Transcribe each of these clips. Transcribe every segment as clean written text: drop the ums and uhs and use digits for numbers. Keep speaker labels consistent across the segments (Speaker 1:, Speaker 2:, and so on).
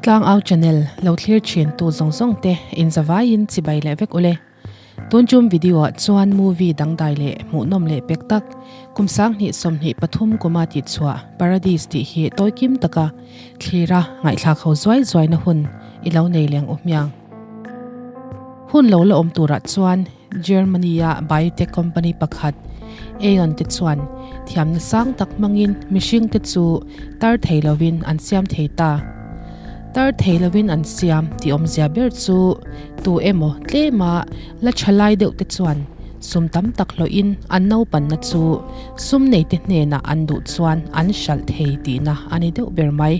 Speaker 1: Tlangau channel lo thlir thin tu zawng zawng te in zavaiin chibai leh vek ule. Tun tum video ah chuan movie dangdai leh hmuhnawm leh pek tak kum 2023 kuma tih chhuah Paradis tih hi tawi kim taka thlira ngaihthlak ho zuai zuai na hun i lo nei leng u hmiang. Hun lo la awm turah chuan Germany-a biotech company pakhat Aeon te chuan thiamna sang tak hmangin mihringte chu tar thei lovin an siam thei ta. Tar thei lovin an siam tih awmzia ber chu tu emaw tlema la tha lai deuh te chuan sum tam tak hlawhin an naupanna chu sum neite hnenah an duh chuan an hralh thei tihna a ni deuh ber mai.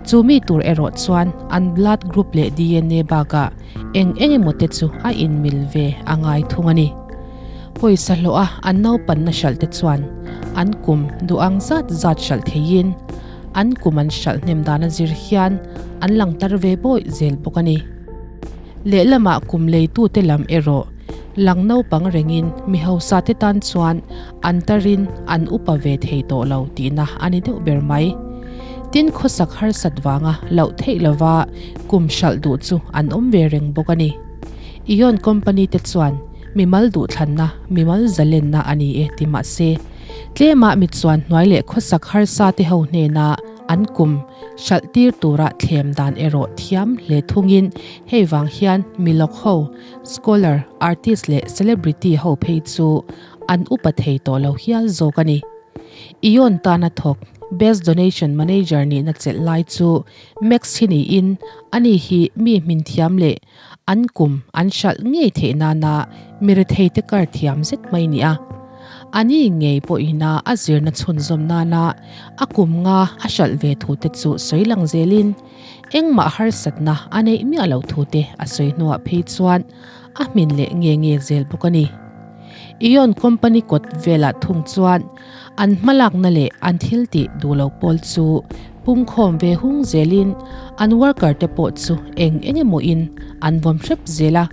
Speaker 1: Chu mi tur erawh chuan an blood group leh DNA bakah eng eng emaw te chu a inmil ve a ngai thung a ni. Pawisa hlawha an naupanna hralh te chuan an kum duh ang zat zat hralh theiin an kum an hralh hnem dan a zir hian an lang tar ve bawih zel bawk a ni. Lehlamah kum leitute lam erawh lang naupang rengin mi hausa te tan chuan an tarin an upa ve thei tawh lo tihna a ni deuh ber mai. Tin khawsak harsat vanga loh theih lova kum hralh duh chu an awm ve reng bawk a ni. Eon company te chuan mimal duhthlanna, mimal zalenna a ni e ti mah se, tlema mi chuan hnuai leh khawsak harsa te ho hnena an kum hralh tir tura thlem dan erawh thiam hle thungin hei vang hian milawk ho, scholar, artist leh celebrity ho phei chu an upa thei tawh lo hial zawk a ni. Eon tana thawk Best Donation Manager nihna chelh lai chu Max hi niin ani hi mi hmin thiam leh An kum an hralh ngei theih nana mi retheite kar thiam zet mai nia. A ni ngei pawhina a zirna chhunzawm nana a kum nga a hralh ve thute chu sawi lang zelin engmah harsatna a neih miah loh thute a sawi hnuah phei chuan a hmin leh nge nge zel bawk a ni. Eon company kawt velah thung chuan an hmalakna leh an thil tih duh lo pawl chu pungkhawm ve hung zelin an worker te pawh chu eng eng emaw in an vawm hrep zel a,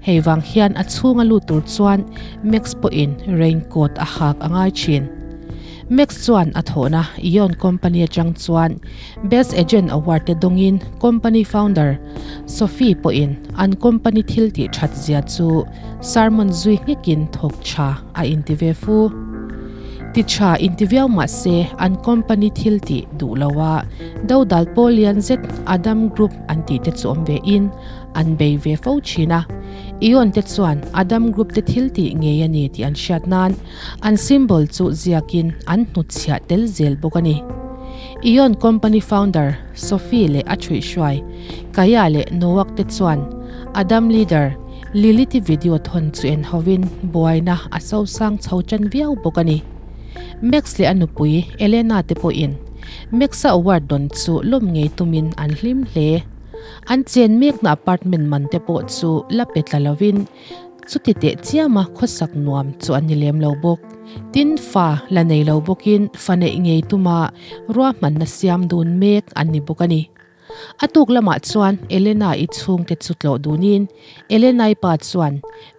Speaker 1: hei vang hian a chhunga lut tur chuan Max pawhin rain coat a hak a ngai thin. Max chuan a thawhna Eon company atang chuan Best Agent Award te dawngin company founder Sophie pawhin an company thil tih that zia chu Sermon zui nghekin thawk tha a inti ve fu. Ti tha inti viau mah se an company thil tih duh lo a dodal pawl lian zet Adam Group an tih te chu awm ve in an bei ve fo thin a. Eon te chuan Adam Group te thil tih ngei a ni tih an hriat nan an symbol chu ziakin an hnutchhiah tel zel bawk a ni. Eon company founder Sophie leh a thuihhruai Kaya leh Noak te chuan Adam leader Lilith-i video thawn chu en hovin buaina a sosang chho tan viau bawk a ni. Max leh a nupui Elena te pawhin Max-a award dawn chu lawm ngei tumin an hlim hle. An chen mekna apartment man te pawh chu la pe tla lovin chuti teh chiama khawsak nuam chu an ni lem lo bawk. Tin, fa la nei lo bawkin fa neih ngei tuma ruahmanna siam dun mek an ni bawk a ni. A tuk lamah chuan Elena-i chhungte chu tlawh dunin Elena-i pa chuan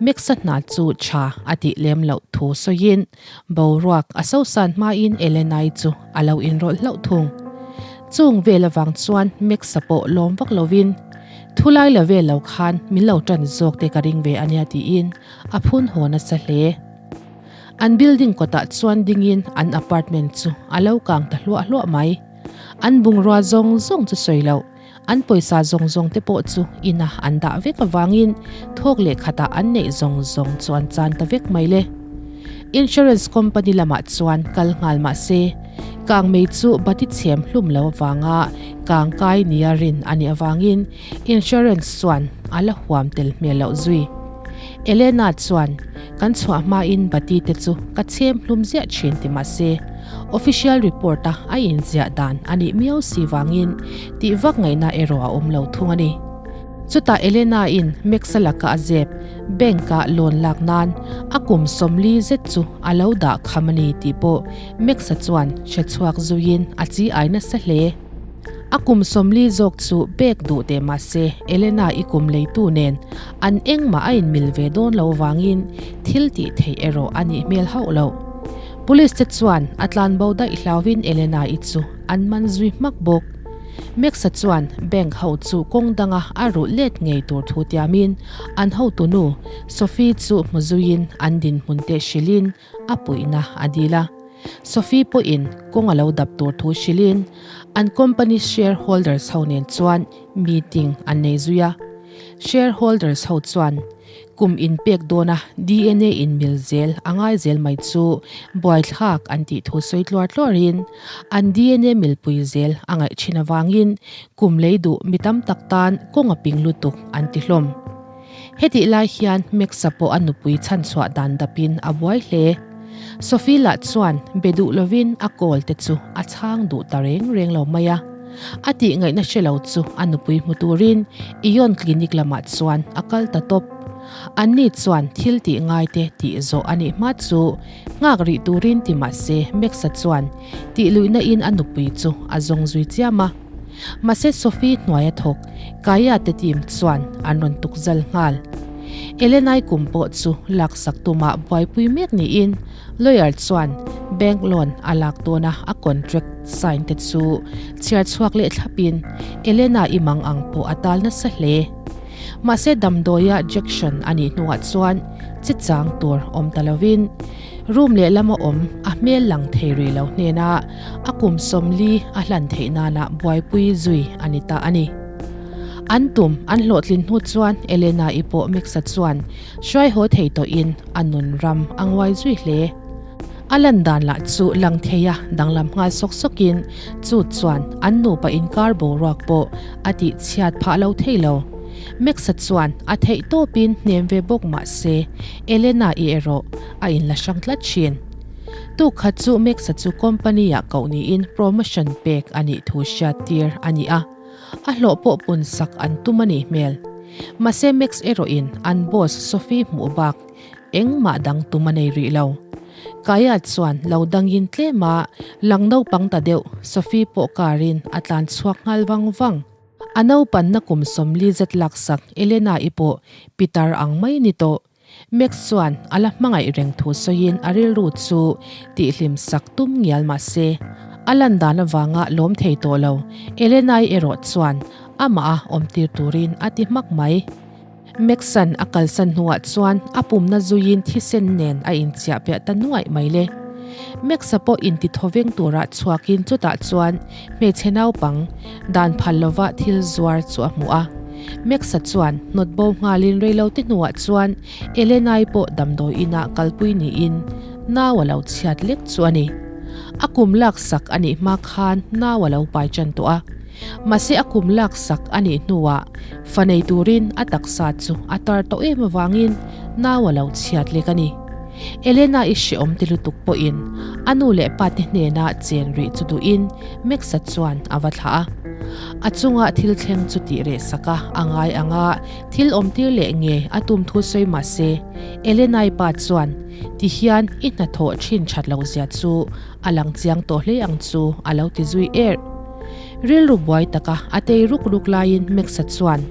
Speaker 1: Max-a hna chu tha a tih lem loh thu sawiin boruak a sosan hmain Elena-i chu a lo inrawlh hlauh thung. Chung vel avang chuan Max-a pawh lawm vak lovin, Thulai la vel lo khan min lo tan zawk te ka ring ve ania tiin a phun haw nasa hle. An building kawtah chuan dingin an apartment chu a lo kang ta hluah hluah mai. An bungrua zawng zawng chu sawi loh, an pawisa zawng zawng te pawh chu ina an dah vek avangin thawk leh khatah an neih zawng zawng chu an chan ta vek mai le. Insurance company lamah chuan kal nghal mah se, kangmei chu bati chhem hlum lo avanga kang kai nia rin a nih avangin insurance chuan a la huam tel hmel loh zui. Elena chuan, Kan chhuah hmain bati te chu ka chhem hlum ziah thin ti mah se, Official report a a inziah dan a nih miau si vangin tih vak ngaihna erawh a awm lo thung a ni. Chutah Elena-in Max-a laka a zep bank-a loan lak nan a kum 40 zet chu a lo dah kham a ni tih pawh Max-a chuan hre chhuak zuiin a chi ai nasa hle. A kum 40 zawk chu pek duh teh mah se Elena-i kum leitu nen an engmah a inmil ve dawn lo vangin thil tih theih erawh a nih hmel hauh loh. Police te chuan a tlanbo daih hlauvin Elena-i chu an man zui hmak bawk. Max-a chuan bank ho chu kawng danga a rulh let ngei tur thu tiamin an hotunu Sophie chu hmu zuiin an dinhmun te hrilhin a puihna a dil a. Sophie pawhin kawng a lo dap tur thu hrilhin an company share holders ho nen chuan meeting an nei zui a. Share holders ho chuan Kum inpek dawna dna inmil zel a ngai zel mai chu buaithlak an tih thu sawi tluar tluarin an dna milpui zel a ngaih thin avangin kum lei duh mi tam tak tan kawng a ping lutuk an ti hlawm. Hetih lai hian Max-a pawh a nupui chhanchhuah dan dapin a buai hle. Sophie lah chuan be duh lovin a call te chu a chhang duh ta reng reng lo mai a. A tih ngaihna hre lo chu a nupui hmu turin Ion Clinic lamah chuan a kal ta tawp. Anni chuan thil tih ngaite tih zawh a nih hma chu nghak rih turin ti mah se Max-a chuan tih luihna in a nupui chu a zawng zui chiam a. Mahse Sophie hnuaia thawk Kaya te team chuan an rawn tuk zal nghal. Elenai kum pawh chu laksak tumah buaipui mek niin Lawyer chuan bank loan a lak dawna a contract sign te chu chhiar chhuak leh thlapin Elena i mang ang pawh a tal nasa hle. Mahse damdawia jection a nih hnuah chuan chi chang tur awm ta lovin room lehlama awm a hmel lang thei rih lo hnena a kum 40 a hlan theih nana buaipui zui a ni ta a ni. An tum an hlawhtlin hnu chuan Elena i pawh Max-a chuan Hruai haw thei tawhin a nun ram a nguai zui hle. A lan dan lah chu lang thei a danglam nghal sawk sawkin chu chuan an nupa inkar boruak pawh a tih chhiat phah lo thei lo. Max-a chuan a theih tawpin hnem ve bawk mah se Elena-i erawh a inla hrang tlat thin. Tuk khat chu Max-a chu company-ah koh niin promotion pek a nih thu hriat tir a ni a. A hlawh pawh pun sak an tum a nih hmel. Mahse Max erawhin an boss Sophie hmuh bak engmah dang tum a nei rih lo. Kaya chuan lo dangin tlem a lang naupang ta deuh Sophie pawh karin a tlan chhuak nghal vang vang. A naupanna kum 40 zet laksak Elena-i pawh pitar ang mai ni tawh. Max chuan a la hmangaih reng thu sawiin a rilru chu tihhlim sak tum ngial mah se, a lan dan avanga lawm thei tawh lo. Elena-i erawh chuan amah a awmtir turin a ti hmak mai. Max-a'n a kalsan hnuah chuan a pumna zuiin thisen nen a inchiah piah ta nuaih mai le. Max-a pawh intithawveng tura chhuakin chutah chuan hmeichhe naupang dan phal lova thil zuar chu a hmu a. Max-a chuan hnawt bo nghalin reilote hnuah chuan Elena-i pawh damdawi inah kalpui niin nau a lo chhiat lek chu a ni. A kum laksak a nih hma khan nau a lo pai tan tawh a. Mahse a kum laksak a nih hnuah fa nei turin a taksa chu a tar tawh em avangin nau a lo chhiat lek a ni. Elena-i hreawm ti lutuk pawhin a nu leh pa te hnena chen rih chu duhin Max-a chuan a va thlah a. A chunga thil thleng chu tih reh sak a, a ngai ang a, thil awmtir leh nge a tum thu sawi mah se, Elena-i pa chuan ti hian i hnathawh thin that loh zia chu a lang chiang tawh hle ang chu a lo ti zui erh. Rilru buai taka a tei ruk ruk laiin Max-a chuan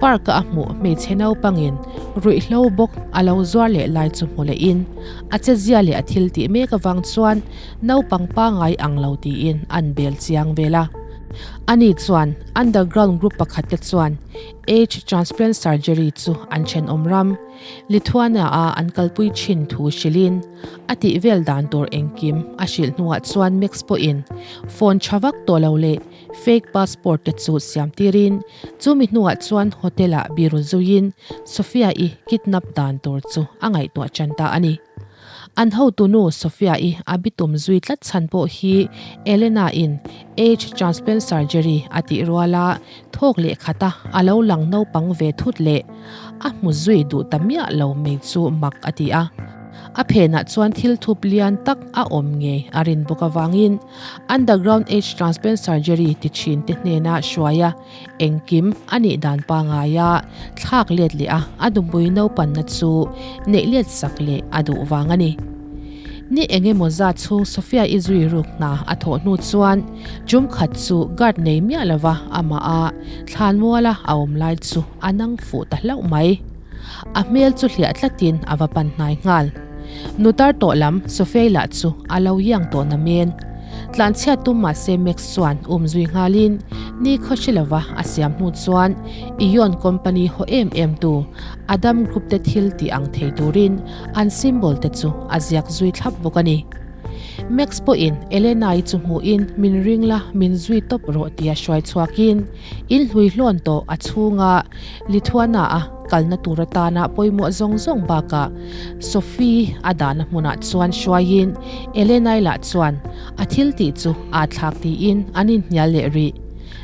Speaker 1: Park-a a hmuh hmeichhe naupangin ruihhlo bawk a lo zuar leh lai chu hmu lehin a chezia leh a thil tih mek avang chuan naupang pangai ang lo tiin an bel chiang vel a. Ani chuan underground group pakhat te chuan age transplant surgery chu an thenawm ram Lithuania-a an kalpui thin thu hrilhin a tih vel dan tur engkim a hrilh hnuah chuan Max pawhin phone tha vak tawh lo leh Fake passport te chu siam tirin chumi hnuah chuan hotel ah biru zuiin Sophia-i kidnap dan tur chu a ngaihtuah tan ta a ni. An hotunu Sophia-i a bitum zui tlat chhan pawh hi Elena-in age transplant surgery a tih ruala thawk leh khata a lo lang naupang ve thut leh a hmu zui duh ta miah lo mai chu mak a ti a. A phenah chuan thil thup lian tak a awm ngei a rin bawk avangin Underground Age Transplant Surgery ti thin te hnena hruai a, engkim a nih dan pangai a, thlak let leh a, a dumpui naupanna chu neih let sak leh a duh vang a ni. Ni eng emaw zat chhung Sophia-i zui ruk hna a thawh hnu chuan tum khat chu guard nei miah lova amah a thlanmuala a awm lai chu a nang fuh ta hlauh mai. A hmel chu hliah tlatin a va pan hnai nghal. Nutar tawh lam Sophia-i lah chu a lo iang tawh na men. Tlanchhiat tum mahse Max chuan um zui nghalin ni khaw hre lova a siam hnu chuan Eon company haw em em tu Adam Group te thil tih ang thei turin an symbol te chu a ziak zui thlap bawk a ni. Max pawhin Elena-i chu hmuhin min ring la min zui tawp rawh tia hruai chhuakin in hlui hlawn tawh a chhunga Lithuania-a kalna tur atana pawimawh zawng zawng bakah Sophie a dahna hmunah chuan hruaiin Elena-i lah chuan a thil tih chu aa thlak tiin an inhnial leh rih.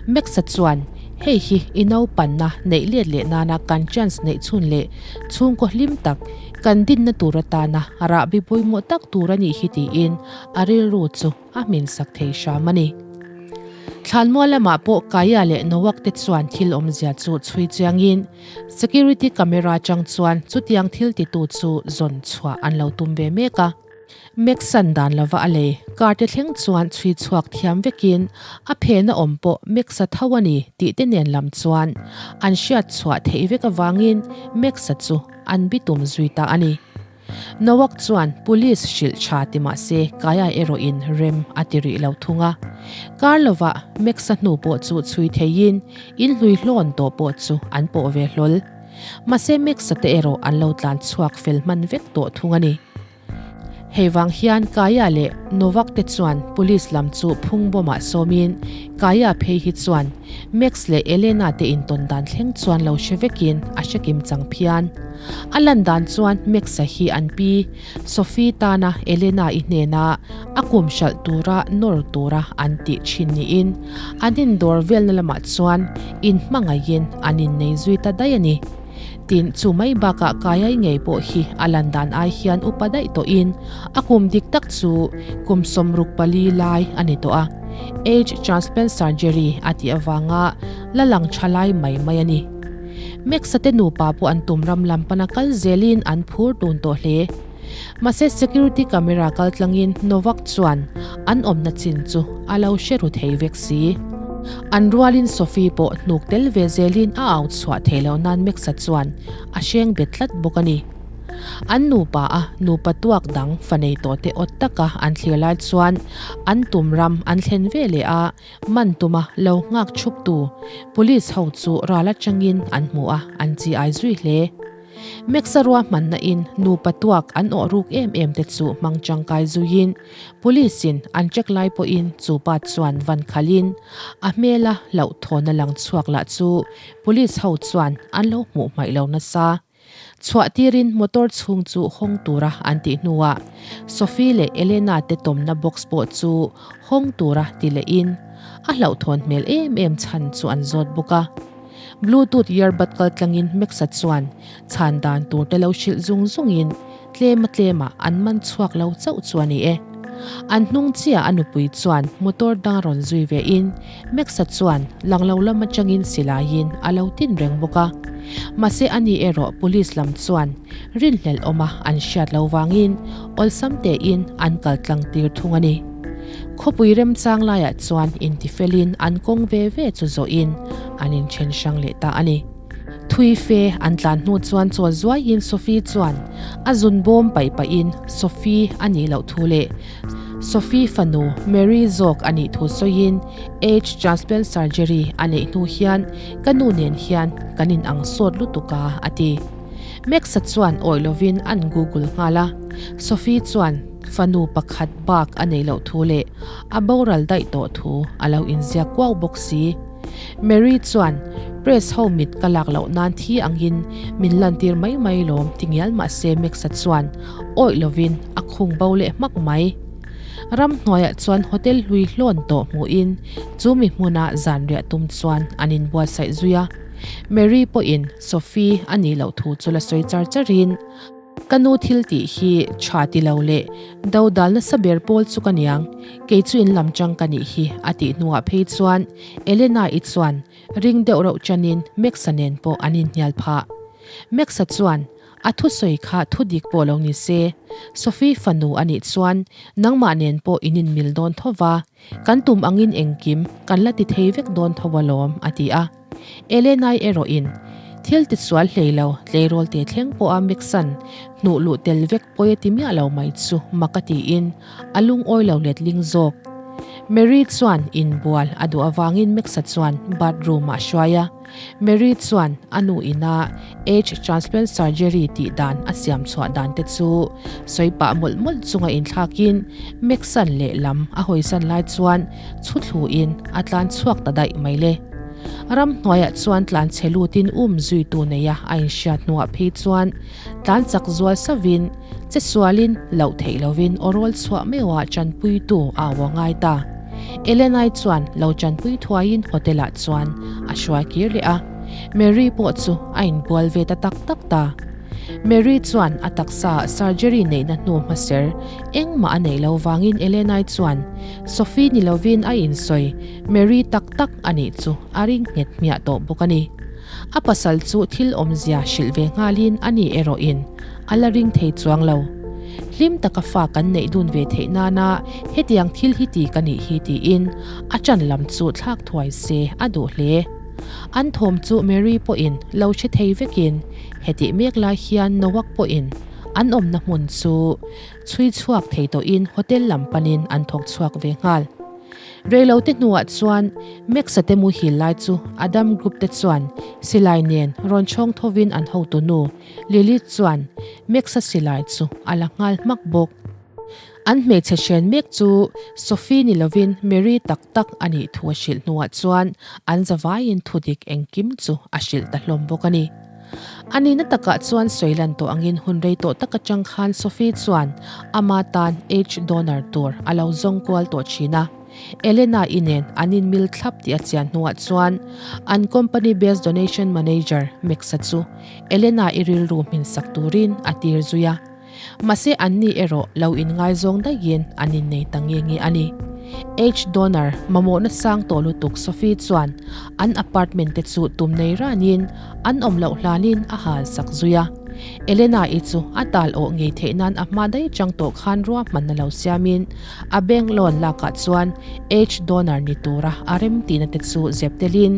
Speaker 1: Max-a chuan hei hi i naupanna neih let leh nana kan chance neih chhun leh chhungkaw hlim tak kan dinna tur atana rahbi pawimawh tak tur a nih hi tiin a rilru chu a hmin sak thei hram a ni. Thlanmual lamah pawh Kaya leh Nowak te chuan thil awmzia chu chhui chiangin security camera atang chuan chutiang thil titu chu zawn chhuah an lo tum ve mek a. Max-a'n dan lova a lei car te thleng chuan chhui chhuak thiam vekin a phena awm pawh Max-a tho a ni tih te nen lam chuan an hriat chhuah theih vek avangin Max-a chu an bitum zui ta a ni. Nowak chuan police hrilh tha ti mah se Kaya erawhin rem a ti rih lo thung a. Kar lovah Max-a hnu pawh chu chhui theiin in hlui hlawn tawh pawh chu an pawh ve hlawl. Mahse Max-a te erawh an lo tlan chhuak fel hman vek tawh thung a ni. Hei vang hian Kaya leh Nowak te chuan police lam chu phung bawmah sawmin Kaya phei hi chuan Max leh Elena te intawn dan thleng chuan lo hre vekin a hre kim chang phian. A lan dan chuan Max-a hi an pi, Sophie tana Elena-i hnena a kum hralh tura nawr tura an tih thin niin an indawr velna lamah chuan inhmangaihin an innei zui ta daih a ni. Tin, chu mai bakah Kayai ngei pawh hi a lan dan ai hian upa daih tawhin a kum dik tak chu kum 64 lai a ni tawh a, age transplant surgery a tih avanga la lang tha lai mai mai a ni. Max-a te nupa pawh an tum ram lam pana kal zelin an phur dun tawh hle. Mahse security camera kal tlangin Novak chuan an awmna chin chu a lo hre ru thei vek si. An rualin Sophie pawh hnuk tel ve zelin a au chhuah theih loh nan Max-a chuan a hreng bet tlat bawk a ni. An nupa a nupa tuak dang fa nei tawh te awt taka an thlir lai chuan an tum ram an thlen ve leh a, man tuma lo nghak chhup tu police ho chu ral atangin an hmu a, an chi ai zui hle. Max-a ruahmanna in nupa tuak an awh ruk em em te chu hmang tangkai zuiin police in an check lai pawhin chu pa chuan van khalhin a hmela hlauhthawn a lang chhuak lah chu police ho chuan an lo hmuh hmaih lo nasa. Chhuah tirin motor chhung chu hawng tura an tih hnuah Sophie leh Elena te tawmna box pawh chu hawng tura ti lehin a hlauhthawn hmel em em chhan chu an zawt bawk a. Bluetooth earbud kal tlangin Max-a chuan chhan dan tur te lo hrilh zung zungin tlema tlemah an man chhuak lo chauh chu a ni e. An hnung chiah a nupui chuan motor dang a rawn zui ve in Max-a chuan lang lo lam atangin silaiin a lo tin reng bawk a. Mahse ani erawh police lam chuan rinhlelh awma an hriat lo vangin awlsam tein an kal tlang tir thung a ni. Khawpui remchang laiah chuan intifelin an kawng ve ve chu zawhin an inthen hrang leh ta a ni. Thui fe an tlan hnu chuan chaw zuaiin Sophie chuan a zun bawm paih pahin Sophie a nih loh thu leh Sophie fanu Mary zawk a nih thu sawiin Age transplant surgery a neih hnu hian ka nu nen hian kan inang sawt lutuk a, a ti. Max-a chuan awih lovin an google nghal a, Sophie chuan fanu pakhat bak a neih loh thu leh a boral daih tawh thu a lo inziak kuau bawk si. Mary chuan, Press ho mit ka lak loh nan thi angin min lantir mai mai lawm ti ngial mah se Max-a chuan awih lovin a khung bo leh hmak mai. Ramhnuaiah chuan hotel hlui hlawn tawh hmuhin chu mi hmuna zanriah tum chuan an inbuatsaih zui a. Mary pawhin Sophie a nih loh thu chu la sawi char charin, Ka nu thil tih hi tha ti lo leh dodal nasa ber pawl chu ka niang, kei chu in lam chang ka nih hi a tih hnuah phei chuan Elena-i chuan ring deuh reuh chanin Max-a nen pawh an inhnial phah. Max-a chuan a thusawi kha thu dik pawh lo ni se, Sophie fanu a nih chuan nangmah nen pawh in inmil dawn tho va, kan tum angin engkim kan la ti thei vek dawn tho alawm a ti a. Elenai erawhin thil tisual hlei lo tleirawl te thleng pawha Mixan hnuh luh tel vek pawi a ti miah lo mai chu mak a tiin a lungawi lo letling zawk. Mary chuan inbual a duh avangin Max-a chuan bathroom-ah a hruai a. Mary chuan a nu ina Age transplant surgery tih dan a siam chhuah dan te chu sawi pah mawlh mawlh chunga inthlakin Max-a'n lehlam a hawisan lai chuan chhu thluin a tlan chhuak ta daih mai le. Ramhnuaiah chuan tlan chhe lutin um zuitu neia a inhriat hnuah phei chuan tlan chak zual sauvin che sualin loh theih lovin aw rawl chhuah meuhah chanpuitu a au a ngai ta. Elena-i chuan lo chanpui thuaiin hotel-ah chuan a hruai kir leh a, Mary pawh chu a inbual ve ta tak tak ta. Mary chuan a taksa surgery neihna hnu hmaser engmah a neih lo vangin Elena-i chuan Sophie ni lovin a insawi Mary tak tak a nih chu a ring nghet hmiah tawh bawk a ni. A pasal chu thil awmzia hrilh ve nghalin a ni erawhin a la ring thei chuang lo. Hlim taka fa kan neih dun ve theih nana hetiang thil hi ti ka nih hi tiin a ṭan lam chu thlak thuai se a duh hle. An thawm chu Mary pawhin lo hre thei vekin hetih mek lai hian Noak pawhin an awmna hmun chu chhui chhuak thei tawhin hotel lam panin an thawk chhuak ve nghal. Reilote hnuah chuan Max-a te muhil lai chu Adam Group te chuan silai nen rawn chhawng thovin an hotu nu Lilith chuan Max-a silai chu a la nghal hmak bawk. An hmeichhe hren mek chu Sophie ni lovin Mary tak tak a nih thu a hrilh hnuah chuan an zavaiin thudik engkim chu a hrilh ta hlawm bawk a ni. A nihna takah chuan sawi lan tawh angin hun rei tawh tak atang khan Sophie chuan ama tan H donor tur a lo zawng kual tawh thin a. Elena-i nen an inmil thlap tih a chian hnuah chuan an company based donation manager Max-a chu Elena-i rilru hminsak turin a tir zui a. Mahse anni erawh lo inngaizawng daihin an innei ta nge nge a ni. H donor mamawhna sang tawh lutuk Sophie chuan an apartment te chu tum nei ranin an awm loh hlanin a hal sak zui a. Elena-i chu a tal awh ngei theih nan a hma daih chang tawh khan ruahmanna lo siamin a bank loan lakah chuan H donor ni tura a remtihna te chu zep telin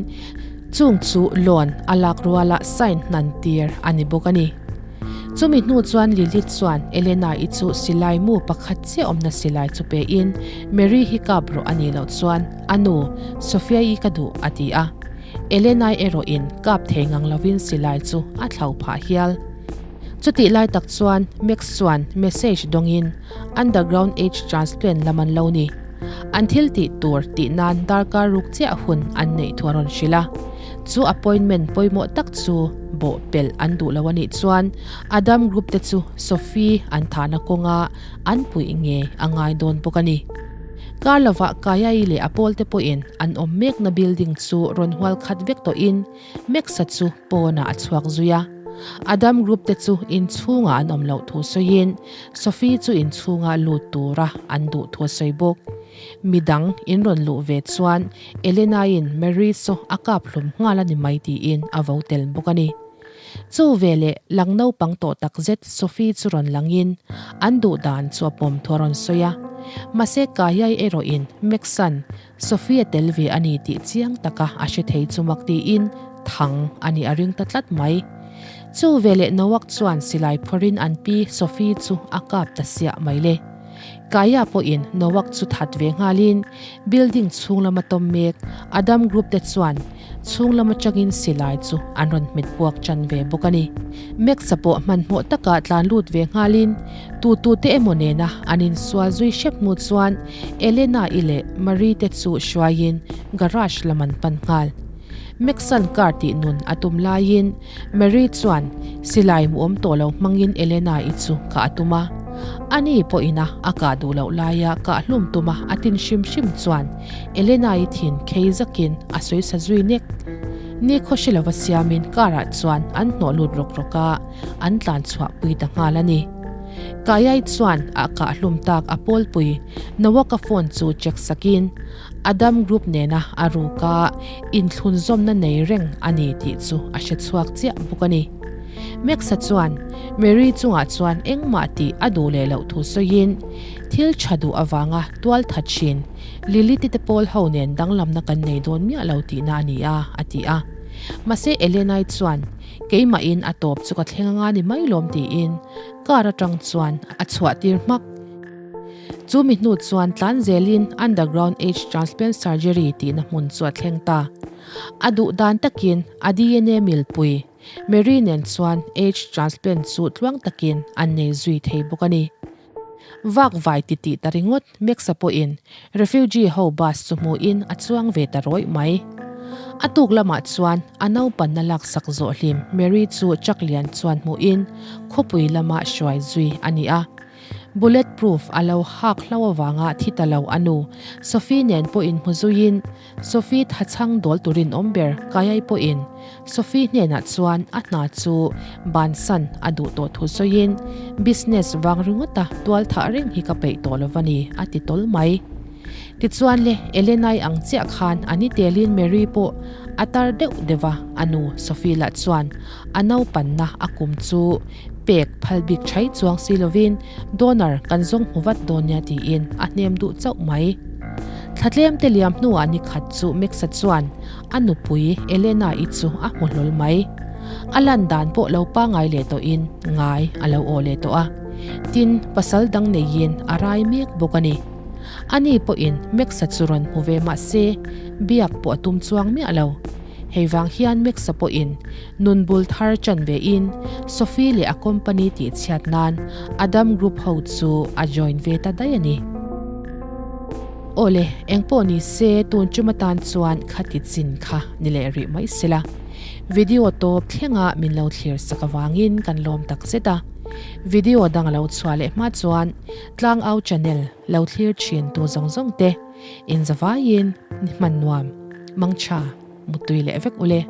Speaker 1: chung chu loan a lak ruala sign hnan tir a ni bawk a ni. Chumi hnu chuan Lilith chuan Elena-i chu silai mu pakhat chiah awmna silai chu pein Mary hi kap rawh a nih loh chuan a nu Sophia-i ka duh a ti a. Elena-i erawhin kap thei ngang lovin silai chu a thlau phah hial. Chutih lai tak chuan Max chuan message dawngin Underground Age Transplant lam an lo ni. An thil tih tur tih nan darkar ruk chiah hun an neih thu a rawn hrilh a. Chu appointment pawimawh tak chu bawh pelh an duh lo a nih chuan Adam Group te chu Sophie an thahna kawnga an puih nge a ngai dawn bawk a ni. Kar lovah Kaya-i leh a pawl te pawhin an awm mekna building chu rawn hual khat vek tawhin Max-a chu pawnah a chhuak zui a. Adam Group te chu inchhungah an awm loh thu sawiin Sophie chu inchhunga lut tura an duh thu a sawi bawk. Midang in rawn luh ve chuan Elena-in Mary saw a kap hlum nghal a ni mai tiin a vo tel bawk a ni. Chu veleh lang naupang tawh tak zet Sophie chu rawn langin an duh dan chu a pawm thu a rawn sawi a. Mahse Kayai erawhin Max-a'n Sophie a tel ve a ni tih chiang taka a hre thei chu mak tiin thang a nih a ring ta tlat mai. Chu veleh Noak chuan silai phawrhin an pi Sophie chu a kap ta siah mai le. Kaya pawhin Noak chu that ve nghalin building chhung lama tawm mek Adam Group te chuan chhung lam atangin silai chu an rawn hmet puak tan ve bawk a ni. Max-a pawh hmanhmawh taka tlan lut ve nghalin tu tu te emaw nena an insual zui hrep hnu chuan Elena-i leh Marie te chu hruaiin garage lam an pan nghal. Max-a'n car tih nun a tum laiin Marie chuan silai muawm tawh lo hmangin Elena-i chu kah a tum a. Ani pawhin a a kah duh loh laia kah hlum tuma a tin hrim hrim chuan Elena-i thin khei zakin a sawi sa zui nek. Ni khaw hre lova siamin car-ah chuan an hnawh lut rawk rawk a, an tlan chhuah pui ta nghal a ni. Kayai chuan a kah hlum tak a pawlpui Noah-ka phone chu check sakin Adam Group nena a ruka inthlunzawmna nei reng a ni tih chu a hre chhuak chiah bawk a ni. Max-a chuan Mary chungah chuan engmah tih a duh leh loh thu sawiin, thil tha duh avanga tual tha thin Lilith-i te pawl ho nen danglamna kan nei dawn miah lo tihna a ni a, a ti a. Mahse Elena-i chuan, Keimahin a tawp chu ka thleng anga ni mai lawm tiin car atang chuan a chhuah tir hmak. Chu mi hnu chuan tlan zelin underground age transplant surgery tihna hmun chu a thleng ta. A duh dan takin a DNA milpui Mary nen chuan age transplant chu tluang takin an nei zui thei bawk a ni. Vak vai ti tih ta ringawt Max-a pawhin refugee ho bus chu hmuhin a chuang ve ta rawih mai. A tuk lamah chuan a naupanna laksak zawh hlim Mary chu truck lian chuan hmuhin khawpui lama hruai zui a ni a. Bullet proof a lo hak hlau avanga thi ta lo a nu Sophie nen pawh inhmu zuiin Sophie thachhang dawl turin awm ber Kayai pawhin Sophie hnenah chuan a hna chu bansan a duh tawh thu sawiin business vang ringawta tual thah reng hi ka peih tawh lo va ni a ti tawl mai. Tichuan le Elenai ang chiah khan a ni telin Mary pawh a tar deuh deuh a, a nu Sophie lah chuan a naupanna a kum chu pek phal bik thai chuang si lovin donor kan zawng hmu vat dawn nia tiin a hnem duh chauh mai. Thla tlem te liam hnuah ni khat chu Max-a chuan a nupui Elena-i chu a hmu hlawl mai. A lan dan pawh lo pangai leh tawhin ngai a lo aw leh tawh a. Tin, pasal dang neiin a rai mek bawk a ni. Ani pawhin Max-a chu rawn hmu ve mah se biak pawh a tum chuang miah lo. Hei vang hian Max-a pawhin nun bul thar chan ve in Sophie leh a company tih chhiat nan Adam Group ho chu a join ve ta daih a ni. Awle, engpawh ni se tun tum atan chuan khati chin kha ni leh rih mai sela. Video tawp thlenga min lo thlir sak avangin kan lawm tak zet a. Video dang a lo chhuah leh hma chuan Tlangau channel lo thlir thin tu zawng zawng te inzavaiin ni hman nuam, mangtha, mutui leh vek ule.